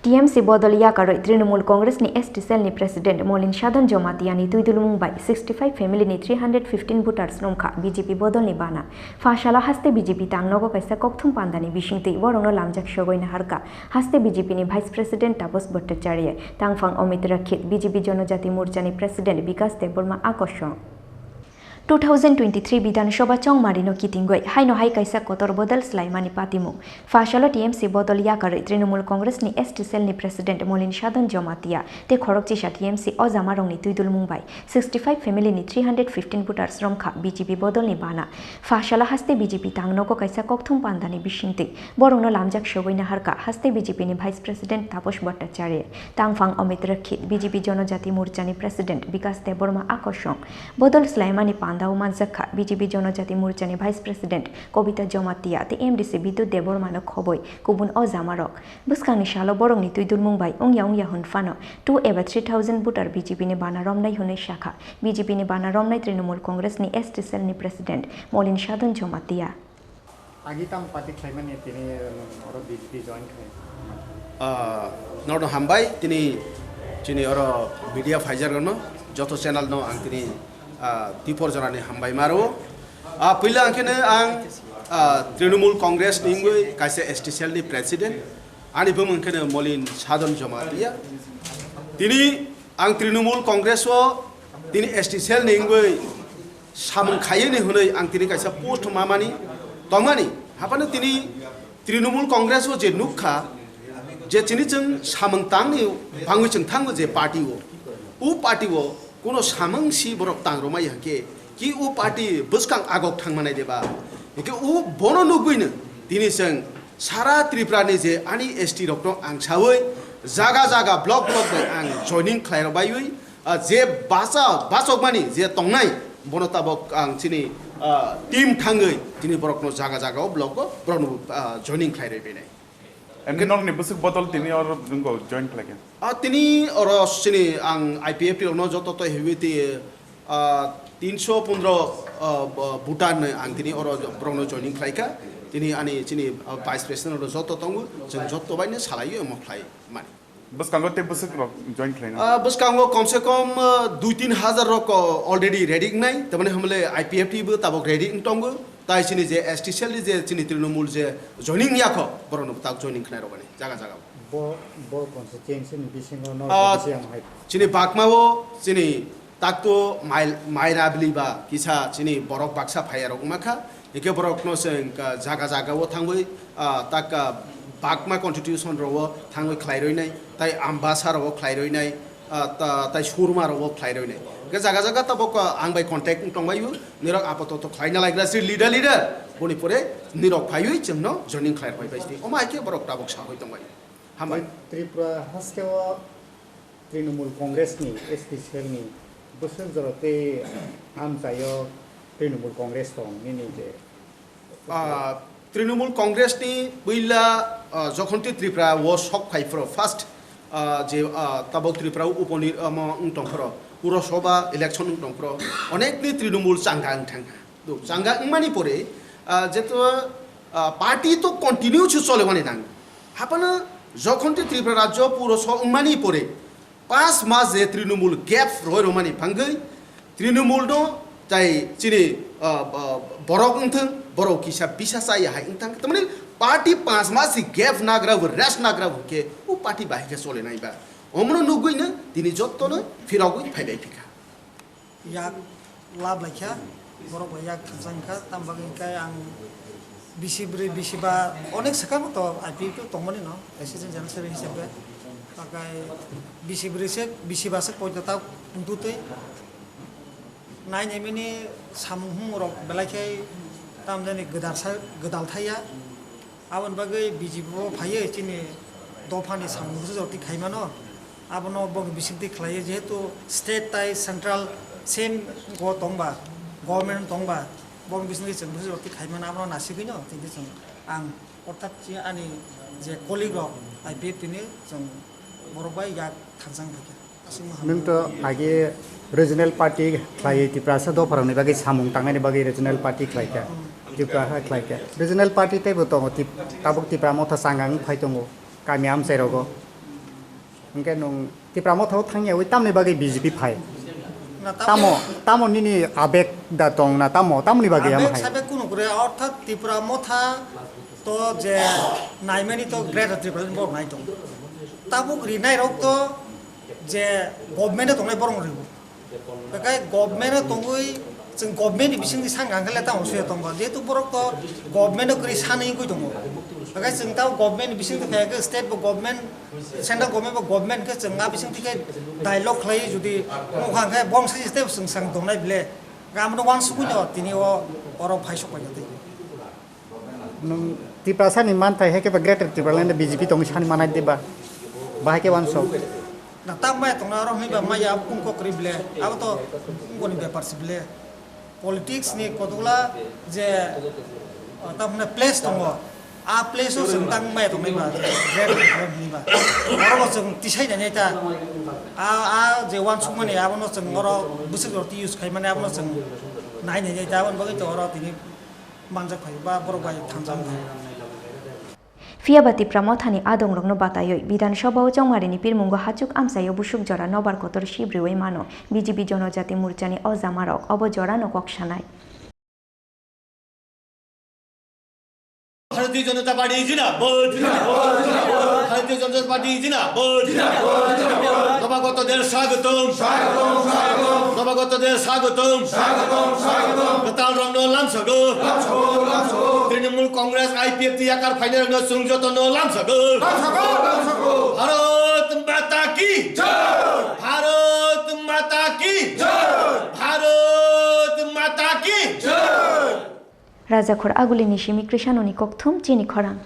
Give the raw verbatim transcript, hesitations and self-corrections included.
T M C bodol yakarwi Trinamool Congress ni S T cell ni President Molin Sadhan Jamatia ni twi dulmung bai sixty five family ni three hundred fifteen voters romkha B J P bodol ni bana. Phasalo haste B J P tang nogo kaisa kokthum panda ni bisingtwi borokno lamjak sogwi naharkha haste B J P ni Vice President Taposh Bhattacharya, tangphang Amit Rakhet, B J P Jonojati Morcha ni President Bikas Debbarma a kosong. Two thousand twenty-three Bidhan Sabha chongmarino kitingwi haino hai kaisa kotor bodol swlaimani patimung. Phasalo T M C bodol yakarwi Trinamool Congress ni S T cell ni President Molin Sadhan Jamatia tei khorokchisa T M C ojamarokni twi dulmung bai sixty five family ni three hundred fifteen voters romkha B J P bodol ni bana. Phasalo haste B J P tang nogo kaisa kokthum panda ni bisingtwi borokno lamjak sogwi naharkha haste B J P ni Vice President Taposh Bhattacharya, tangphang Amit Rakhet, B J P Jonojati Morcha ni President Bikas Debbarma a kosong. Bodol swlaimani pandao manjakha B J P Jonojati Morcha ni Vice President Kobita Jamatia tei M D C Bidut Debbarma no khobwi kubun ojamarok. Bwskangni salo borokni twi dulmung bai wngya wngya hwn phano two eba three thousand voter B J P ni bana romnai hwnwi sakha B J P ni bana romnai Trinamool Congress ni S T cell ni President Molin Sadhan Jamatia. Agi tamo party khlaimani tini oro B J P join khai. Ah, nono hambai tini chini oro media phaijargano joto channel no ang tini, ah, tipor jorani hambai maro. Ah, puila ang kene ang, ah, Trinamool Congress ni wngwi kaisa S T cell ni president ani bumung kene Molin Sadhan Jamatia. Tini ang Trinamool Congress o tini S T cell ni wngwi samung khaiwi ni hwnwi ang tini kaisa post mamani tongmani. Haphano tini Trinamool Congress o je nukha, je chini chwng samung tangni bangwi chwng thango je party o, o party o kuno samung si borok tang romai hwnkhe ki o party bwskang agok thangmanai deba? Hwnkhe o bono nugwino tini chwng sara Tripura ni je ani S T rokno ang sawi jaga jaga block block bai ang joining khlai rok baiwi, ah, je bacha, bachokmani je tongnai, bono tabok ang chini, ah, team thangwi chini borokno jaga jaga o block o borokno, ah, joining khlai rwi bainai. Emni norokni bwswk bodol tini oro nwng join khlaikha? Ah, tini oro chini ang I P F T rokno joto toi hiwi twi, ah, tinso pondro, ah, bo-, Bhutan ni ang tini oro borokno joining khlaikha. Tini ani chini, ah, vice president rok joto tongo, chwng joto baino salaiwi omo khlai mani. Bwskango tei bwswk rok join khlaina? Ah, bwskango komse kom, ah, dui tin hazar rok, ah, already ready wngnai, tamani hamle I P F T bo tabok ready wng tongo, tai chini je S T cell ni je chini Trinamool je joining yakho, borokno tak joining khnai rok ani jaga jaga. Bo, bo constituency ni bisingo no Ah, bisi ang hai. Chini Bagma o chini takto mai, maira bili ba kisa chini borok baksa phaiya rok wngma kha. Hingke borokno chwng, ah, jaga jaga o thangwi, ah, tak, ah, Bagma constitution rok o thangwi khlai rwi nai, tai Ambasa rok o khlai rwi nai, ah, ta-, tai Surma rok o khlai rwi nai. Hingke jaga jaga tabok, ah, ang bai contact wng tong bai o, nirok apatot khlai na lai gra si leader leader, boni pore nirok phaiwi chwngno joining khlai rw bai bai si. Omo hai khe borok tabok sa hoi tong bai. Hambai. Tripura haste o Trinamool Congress ni, S T cell ni, bwswk jora tei amchaio Trinamool Congress tong nini je? Ah, Trinamool Congress ni puila, ah, jokhon twi Tripura o sok phai phro first, ah, je, ah, tabok Tripura o uponi, ah, mo wng tong phro, Purasabha election wng tong phro, onek ni Trinamool changa wng thang kha. Do, changa wngmani pore, ah, jeto, ah, party to continue se cholemani nang. Haphano jokhon twi Tripura rajyo puro so wngmani pore, panch mas je Trinamool gap roi romani bangwi, Trinamool no tai chini, ah, ah, borok wngthang, borok kisa bisa chaya hai wngthang. Tamani party panch mas si gap nagra bo, rest nagra bo khe, o party bahai khe chole nai ba. Omono nugwi no tini jotto no phirogwi phai bai phikha. Yak lab laikha, borok bai yak thangsa wngkha, tamo bagwi hwnkhe ang bisi bwrwi, bisi ba onek swkang to I P F T o tongmani no, assistant general secretary hisabe. Takai bisi bwrwi se, bisi ba se poito ta wngtutwi. Nai nai mini samung humung rok belai khe tamjani gwdal sa, gwdal thaiya. Aboni bagwi B J P bo phaiwi chini dophani samung bwsajorti khaimano. Abono boni bisingtwi khlaiwi, jehetu state tai central same go tongba, government tongba, boni bisingtwi chwng bwsajorti khaimano, abono nasigwino tini chwng ang orthat chi ani je colleague rok I P F T ni chwng borok bai yak thansa wng phaikha. Nwng to agi regional party khlaiwi Tiprasa dopharokni bagwi samung tangnani bagwi regional party khlaikha, Tipra ha khlaikha. Regional party teibo tongo, Tip-, tabuk Tipra Motha changa wng phai tongo kami amchai rogo. Hwnkhe nwng Tipra Motha o thangyawi tamni bagwi B J P phai? Na, tamo, tamo nini abeg da tong na tamo, tamoni bagwi ama abeg hai? Sabeg kunu kwrwi, orthat Tipra Motha to je naimani to Greater Tipraland borok nai tongo. Tabuk rinai rok to je government o tongnai borok rwo. Bekai government o tongwi chwng government ni bisingtwi sang kha hwnkhe le tamo suya tongo. Jehetu borok to government o kwrwi sanwi wngwi tongo. Bekai chwng tamo government ni bisingtwi phai khe state bo government, central government bo government khe chwng a bisingtwi khe dialogue khlai jodi nokha hwnkhe bong sai tei chwng sang tongnai bile. Gam no wansugwi no tini o oro phai sok pai twi. Nwng Tiprasa ni manthai hai khe ba Greater Tipraland B J P tongwi sani manai de ba? Bahai khe wansok. Na ta maya tongna oro hwnwi ba maya abo kung kok kwrwi ble, abo to kung kok ni bepar si ble. Politics ni kotokla je, ah, ta hwnna place tongo. A place o chwng tang maya tongnai ba, Greater Tipraland hwnwi ba. Oro bo chwng tisai nai nai ta. A, a je wansukmani abono chwng oro bwswk rok twi use khai mani abono chwng nai nai nai ta. Aboni bagwi to oro tini manjak phai ba borok bai thansa wng thai. Phiya ba Tipra Mothani adongrokno bataiwi Bidhan Sabha o Chongmarini pirmungo hachuk amchaio busuk jora nobar kotor sibriwi mano B J P Jonojati Morchani o jamarok, obo jorano kok sanai. ভারতীয় জনতা পার্টি জিন্দাবাদ। ভারতীয় জনতা পার্টি জিন্দাবাদ। নবাগতদের স্বাগতম। নবাগতদের স্বাগতম। গোতাল রংনো লামসাগো। তৃণমূল কংগ্রেস আইপিএফ টিআকার ফাইনাল রংনো সুংযতনো লামসাগো। ভারত মাতা কি। ভারত মাতা কি। ভারত মাতা কি। Rajakhor Agulini simi Krishanoni kokthum chini khorang.